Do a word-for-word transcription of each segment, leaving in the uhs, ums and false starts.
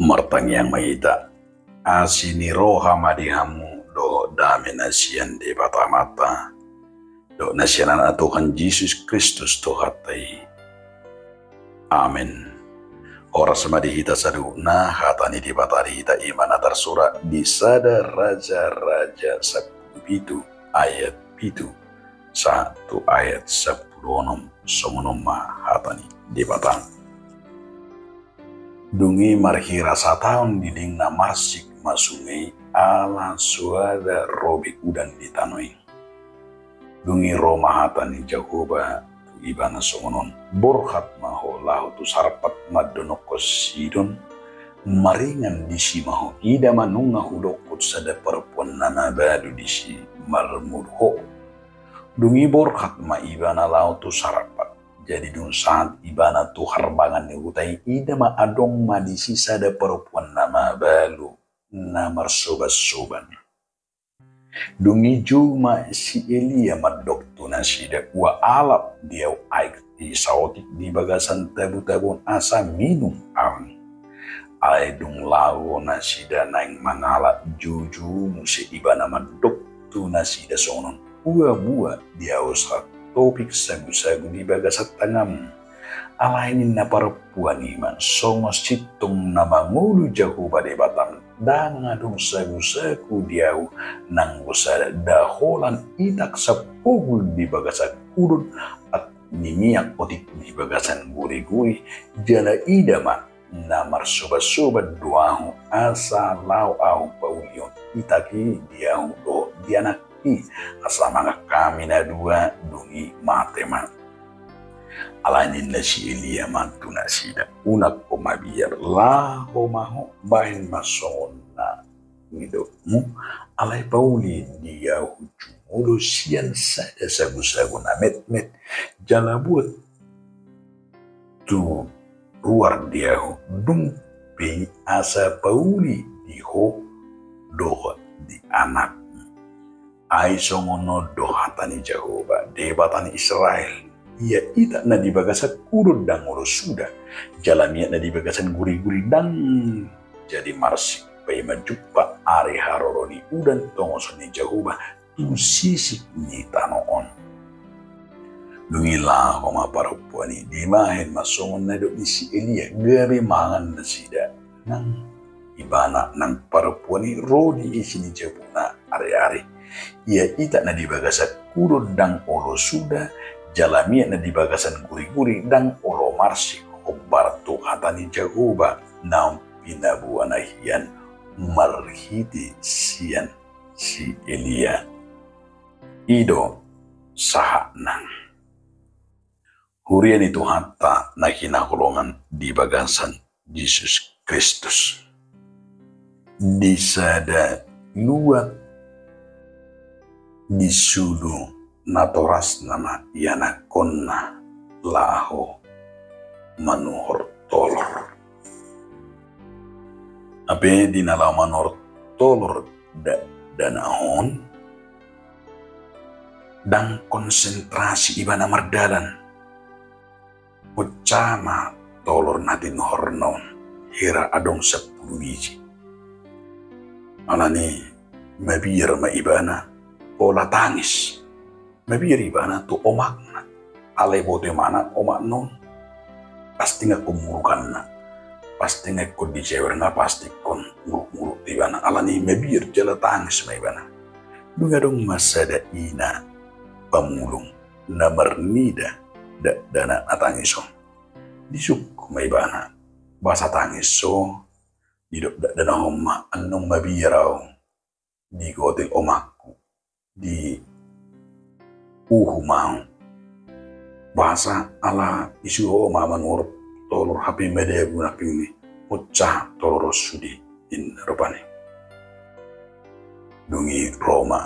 Martangiang ma hita. Asi ni roha ma di hamu dohot dame na sian Debata Amanta dohot na sian Anakna Tuhan Jesus Kristus Tuhanta i. Amen. Horas ma di hita saluhutna. Hata ni Debata di hita i ma na tarsurat di Sada Raja-raja sampulu pitu ayat pitu sahat tu ayat sampulu onom. Songon on ma hata ni Debata. Dung i marhira sataon didingna marsik ma sunge i ala soada ro be udan di tano i. Dung i ro ma hata ni Jahowa tu ibana songon on: Borhat ma ho laho tu Sarpat mandonokkon Sidon, maringan disi ma ho, ida ma nunga hudokkon sada parompuan na mabalu disi marmulu ho. Dung i borhat ma ibana laho tu Sarpat. Jadi dung sahat ibana tu harbangan ni huta i, ida ma adong ma disi sada parompuan na mabalu na marsobansoban. Dung i jou ma si Elia mandok tu nasida: Ua alap di ahu aek i saotik di bagasan tabutabu on asa minum ahu. Alai dung laho nasida naeng mangalap, joujou muse ibana mandok tu nasida songon on: Ua buat di ahu satopik sagusagu di bagasan tanganmu. Alai ninna parompuan i ma: Songon sintong na mangolu Jahowa Debatam, ndang adong sagusagu di ahu nanggo sada, nda holan itak sampogul di bagasan udon, atik nimiak otik di bagasan guriguri. Jala ida ma na marsobansoban do ahu asa laho ahu paulihon itak i di ahu dohot di anakki, asa mangan hami na dua, dung i mate ma. Alai ninna si Elia ma tu nasida: Unang ho mabiar, laho ma ho, bahen ma songon na nidokmu. Alai pauli di ahu jumolo sian sada sagusagu na metmet, jala buat tu ruar di ahu, dung pe i asa pauli di ho dohot di anakmu. Ai songon on do hata ni Jahowa, Debata ni Israel: Ia itak na di bagasan udon ndang olo suda, jala miak na di bagasan guriguri ndang jadi marsik, paima jumpa ari haroro ni udan tongoson ni Jahowa tu sisik ni tano on. Dung i laho ma parompuan i, dibahen ma songon na nidok ni si Elia, gabe mangan nasida. Nang ibana nang parompuan i ro di isi ni jabuna ariari. Ia itak na di bagasan udon ndang olo suda, jala miak na di bagasan guriguri ndang olo marsik, hombar tu hata ni Jahowa naung pinaboana hian marhite sian si Elia. I do sahatna. Huria ni Tuhanta na hinaholongan di bagasan Jesus Kristus. Di sada luat di sulu natorasna ma ianakhonna laho manuhor tolor. Hape di na laho manuhor tolor dakdanak on, ndang konsentrasi ibana mardalan. Pecah ma tolor na tinuhorna on, hira adong sampulu biji. Alani mabiar ma ibana, pola tangis. Mabiar ibana tu omakna. Alai boto ibana omakna on pasti nga ingkon murukanna. Pasti nga ingkon dijewer, nga pasti ingkon muruk-muruk tu ibana. Alani mabiar jala tangis ma ibana. Dung i adong ma sada ina pamulung na marnida dakdanak na tangis on. Disungkun ma ibana, boasa tangis ho? Didok dakdanak on ma, annon mabiar ahu digotil omakku, diuhum ahu. Boasa? Ala disuruh ho ma manuhor tolor hape madabu nangkin i, pecah tolor on sude, ninna rupani. Dung i ro ma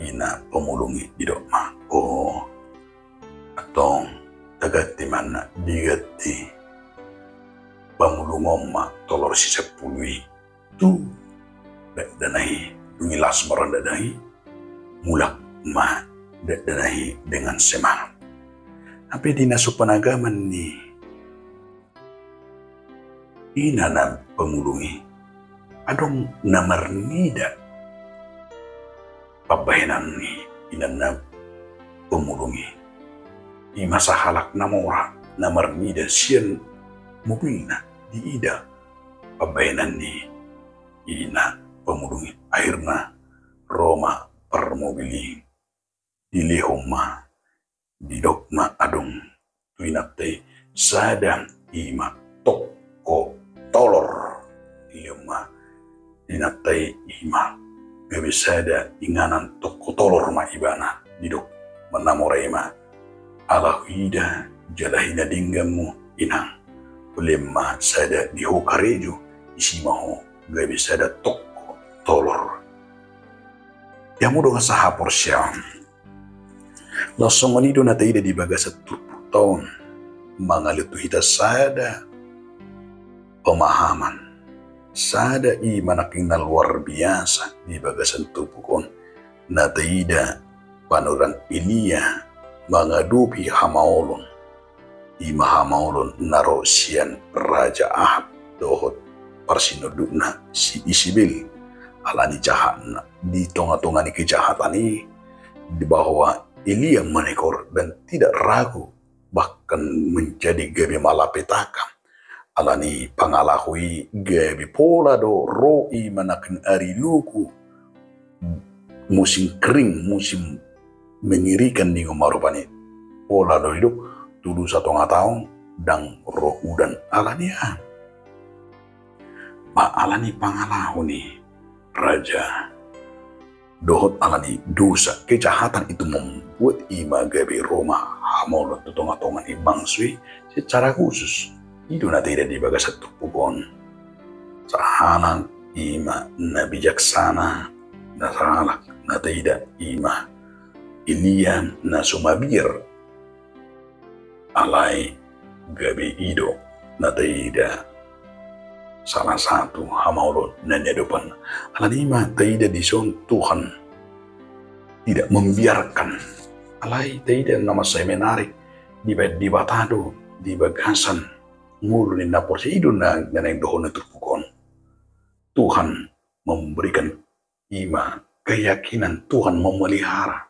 ina pamulung i, didok ma, o, antong taganti ma, na diganti pamulung on ma tolor si sampulu i tu dakdanak i. Dung i las ma roha ni dakdanak i, mulak ma dakdanak i dengan semangat. Hape di na so panagaman ni inanna pamulung i. Adong na marnida pambahenan ni inanna pamulung i. I ma sahalak na mora na marnida sian mobilna, diida pambahenan ni ina pamulung i. Akhirna ro ma parmobil i, dilehon ma, didok ma adong tu inanta i sada i ma tongko tolor. Dilehon ma inanta i, i ma gabe sada inganan tongko tolor ma ibana. Didok ma na mora i ma, ala huida jala hinadengganmu inang, hulean ma sada di ho karejo, isi ma ho gabe sada tongko tolor. Ia molo dongan sahaporseaon, laos songon i do na taida di bagasan turpukta on, mangalehon tu hita sada pemahaman, sada i ma nangkin na luar biasa di bagasan turpuk on. Na taida panurirang Elia mangadopi hamaolon, i ma hamaolon na ro sian Raja Ahab dohot parsinondukna si Isebel. Alani jahatna, di tonga-tonga ni kejahatan i, di bahwa Elia menegur dan tidak ragu, bahkan menjadi gabe malapetaka. Alani pangalaho i gabe pola do ro i ma nangkin ari luku, musim kering, musim mengerikan ningon ma rupani. Pola do didok tolu satonga taon ndang ro udan. Alani aha? Ba alani pangalaho ni raja dohot alani dosa, kejahatan itu membuat i ma gabe ro ma hamaolon tu tonga-tonga ni bangso i secara khusus. I do na taida di bagasan turpuk on. Sahalak i ma na bijaksana, na sahalak na taida i ma Elia na so mabiar. Alai gabe i do na taida salah satu hamaolon na niadopan. Alani i ma taida dison Tuhan tidak membiarkan. Alai taida na mansai menarik, dibahen Debata do di bagasan ngolu ni na porsea. I do na naeng dohonon turpuk on. Tuhan memberikan i ma keyakinan, Tuhan memelihara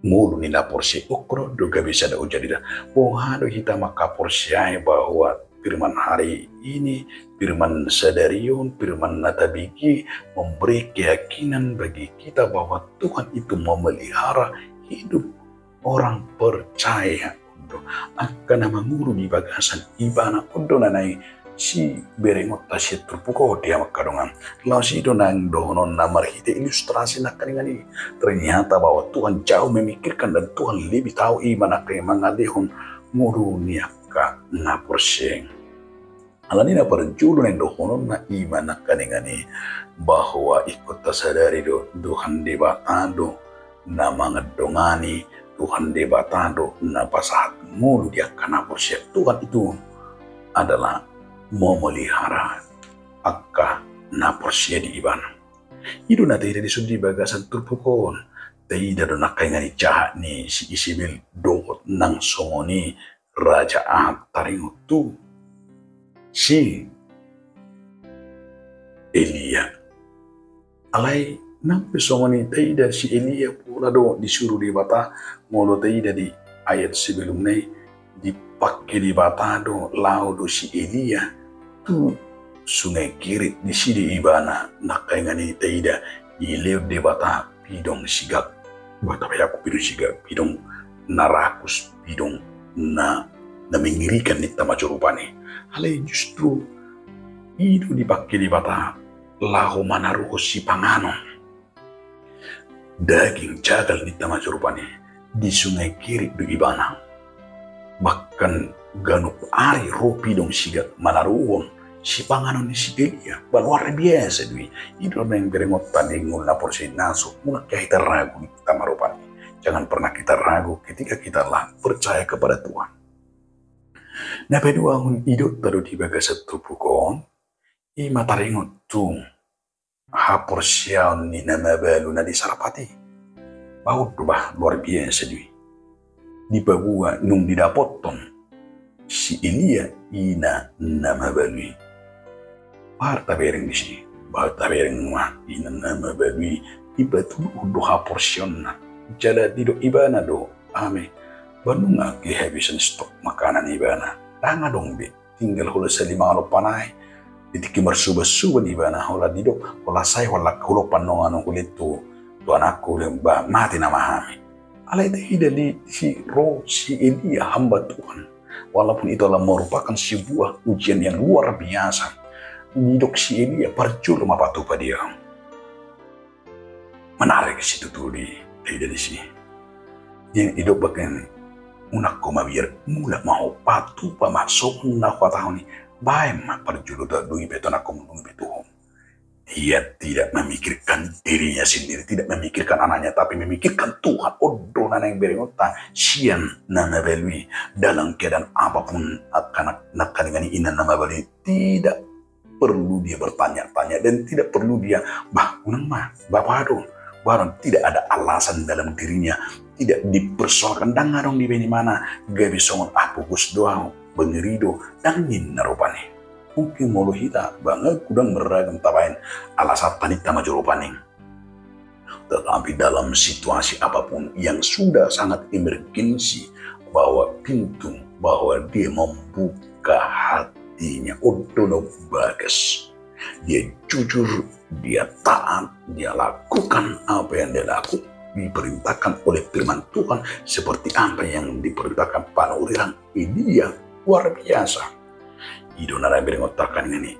ngolu ni na porsea. Ingkon do gabe sada ojahan hita. Boha do hita mangkaporseai bahwa firman hari ini, firman sadari on, firman na tabege memberi keyakinan bagi kita bahwa Tuhan itu memelihara hidup orang percaya. On do angka na mangolu di bagasan ibana. On do na naeng siberengonta sian turpuk on, di hamu angka dongan. Laos i do naeng dohonon na marhite ilustrasi nangkiningan i. Ternyata bahwa Tuhan jauh memikirkan dan Tuhan lebih tahu i ma nangkin mangalehon ngolu ni angka na porsea. Alani na parjolo naeng dohononna i ma nangkiningan i, bahwa ingkon tasadari do Tuhan Debata do na mangandongani, Tuhan Debata do na pasahat ngolu di angka na porsea. Tuhan itu adalah memelihara angka na porsea di ibana. I do na taida dison di bagasan turpuk on. Taida do nangkiningan i jahat ni si Isebel dohot nang songon i Raja Ahab taringot tu si Elia. Alai nang pe songon i taida si Elia pola do disuru Debata. Molo taida di ayat sebelumna i, dipangke Debata do, laho do si Elia tu Sungai Kerit. Disi do ibana nangkiningan i taida dilehon Debata pidong sigak. Bah, tapaihuthu pidong sigak, pidong na rakus, pidong na, na mengerikan ninta ma jo rupani. Alai justru i do dipangke Debata laho manaruhon sipanganon, daging jagal ninta ma jo rupani. Di Sungai Kerit do ibana. Bahkan ganup ari ro pidong sigak manaruhon sipanganon ni si Elia. Bah, luar biasa do i. I do naeng berengonta di ngolu na porsea, na so unang hita ragu ninta ma rupani. Jangan pernah kita ragu ketika kita lah percaya kepada Tuhan. Na paduahon, idaonta do di bagasan turpuk on, i ma taringot tu haporseaon ni na mabalu na di Sarpat i. Bah, on do bah, luar biasa do i. Dipaboa nunga didapothon si Elia ina na mabalu i. Baru tabereng disi, baru tabereng ma ina na mabalu i, dipatuduhon do haporseaonna. Jala didok ibana do, ame, ba nunga habisan stok makanan ibana. Ndang adong be, tinggal holan sahali mangalompa nai. Di tingki marsubansuban ibana holan didok, holan sai holan hulompa annon, annon hulehon tu, tu anakku, ba mate nama hami. Alai taida disi, ro si Elia hamba Tuhan. Walaupun itu adalah merupakan sebuah ujian yang luar biasa, didok si Elia, parjolo ma patupa dia. Menarik situtu di, taida disi. Jadi didok bahen, unang ho mabiar, mulak ma ho, patupa ma songon na huhatahon i, bahen ma parjolo, ndang adong be, unang ho mundung be tu ho. Dia tidak memikirkan dirinya sendiri, tidak memikirkan anaknya, tapi memikirkan Tuhan. On do na naeng berengonta sian na mabalu i, dalam keadaan apapun, angka nangkaningan i, ina na mabalu i, tidak perlu dia bertanya-tanya dan tidak perlu dia, bah, unang ma, bapa do, barang tidak ada alasan dalam dirinya, tidak dipersoalkan, ndang adong dibaen ibana gabe songon, ah, pogos do ahu, bangiri do, ndang ninna rupani. Mungkin molo hita, ba nga godang marragam tabaen alasanta, ninna ma jo rupani. Tetapi dalam situasi apapun yang sudah sangat emergensi, bahwa pintu, bahwa dia membuka hatinya, on do na bagas. Dia jujur, dia taat, dia lakukan apa yang dia lakukan, diperintahkan oleh firman Tuhan, seperti apa yang diperintahkan panurirang. Ini dia luar biasa. I do na naeng berengonta nangkaningan i,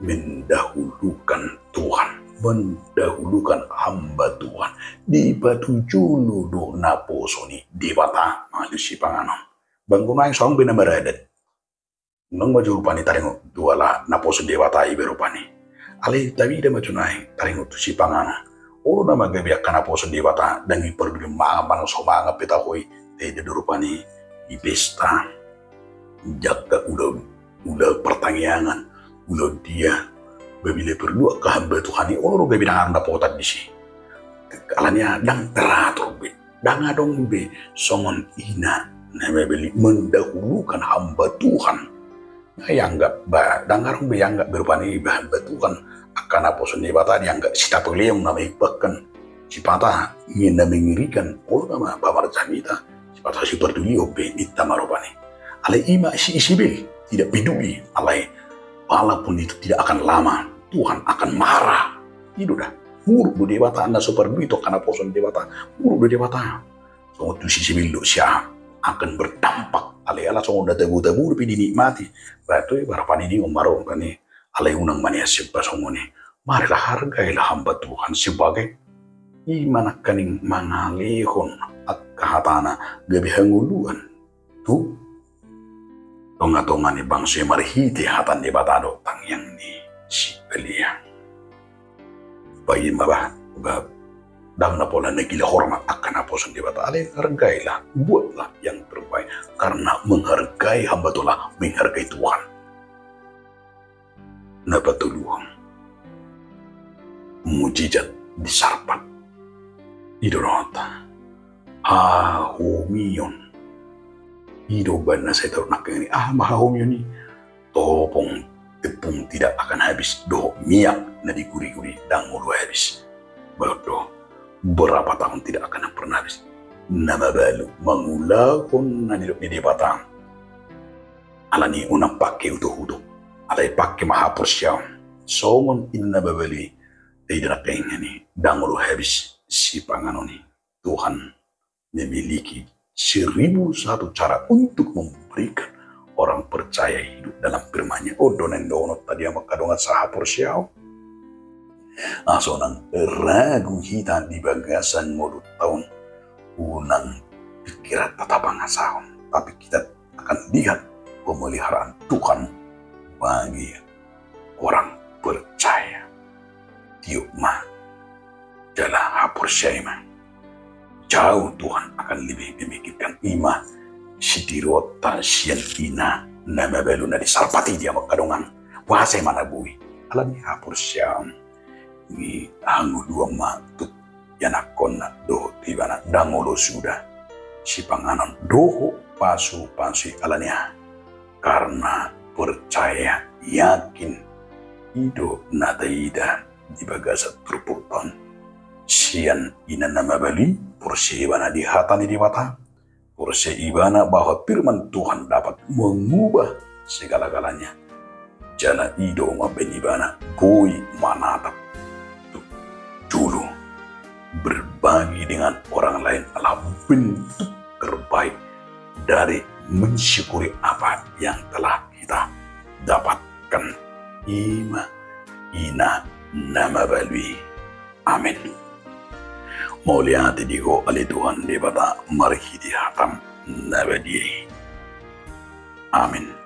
mendahulukan Tuhan, mendahulukan hamba Tuhan. Dipatujolo do naposo ni Debata manjou sipanganon. Ba anggo nuaeng so adong be na maradat. Unang ma jo rupani taringot tu ala naposo ni Debata i be rupani. Alai taida ma jo nuaeng taringot tu sipanganon. Olo nama gabe angka naposo ni Debata, ndang i parduli mangan manang so mangan pe taho i, taida do rupani di pesta. Jala ulaon, ulaon partangiangan, ulaon dia, ba bila perlu angka hamba Tuhan i, olo do gabe ndang adong dapotan disi. Alani i ndang teratur be, ndang adong be songon ina na mabalu i mendahulukan hamba Tuhan. Nga ianggap, ba, ndang adong be ianggap be rupani, ba, hamba Tuhan, angka naposo ni Debata dianggap sitapeleon na maimbangkan, sipata na mengerikan, olo nama pamarjamita, sipata so pardulihon be, ninna ma rupani. Alai i ma si Isebel, tidak peduli, alai walaupun itu tidak akan lama, Tuhan akan marah. I do da, muruk do Debata, na so parduli tu angka naposo ni Debata, muruk do Debata. Songon tu si Isebel do, sia akan berdampak. Alai ala songon na tabo-tabo dope dinikmati. Ba tu i, ba rupani diingot ma rupani. Alai unang ma nian sian ba songon i. Marilah, hargailah hamba Tuhan sebagai, i ma nangkaning mangalehon angka hatana gabe hangoluan tu tongatonga ni bangso i marhite hata ni Debata dohot tangiang ni si Elia. Ba i ma bah, ba, ndang na pola na gila hormat angka naposo ni Debata, alai hargailah, buatlah yang terbaik, karena menghargai hamba Tuhan, menghargai Tuhan. Na patoluhon, mujizat di Sarpat. I do dohot hahomion. I do umbahen na sai tarunak nangkaning i, aha ma hahomion i? Topung tepung tidak akan habis, dohot miak na diguriguri ndang olo habis. Bagot do, berapa tahun tidak akan pernah habis. Na mabalu mangulahon na nidok ni Debata. Alani i unang pangke utokutok, alai pangke ma haporseaon. Songon ina na mabalu i, taida nangkaning i, ndang olo habis sipanganon i. Tuhan memiliki seribu satu cara untuk memberikan orang percaya hidup dalam firman-Nya. On do na nidohononta di hamu angka dongan sahaporseaon. Asa unang ragu hita di bagasan ngolunta on, unang pingkiranta tapangasahon, tapi kita akan lihat pemeliharaan Tuhan bagi orang percaya. Tiop ma jala haporseai ma. Jauh Tuhan akan lebih memikirkan, i ma sitiruonta sian ina na mabalu na di Sarpat i di hamu angka dongan. Boasa i ma na boi? Alani haporseaon. Ni hangoluan ma tu ianakkonna dohot tu ibana, ndang olo suda sipanganon dohot pasupasu i. Alani aha? Karena percaya, yakin, i do na taida di bagasan turpukta on. Sian ina na mabalu i, porsea ibana di hata ni Debata, porsea ibana bahwa firman Tuhan dapat mengubah segala-galanya. Jala i do mambahen ibana boi manatap tu jolo, berbagi dengan orang lain adalah bentuk terbaik dari mensyukuri apa yang telah kita dapatkan. I ma ina na mabalu i. Amen. Mauliate di Ho ale Tuhan Debata marhite hataM na badia i. Amen.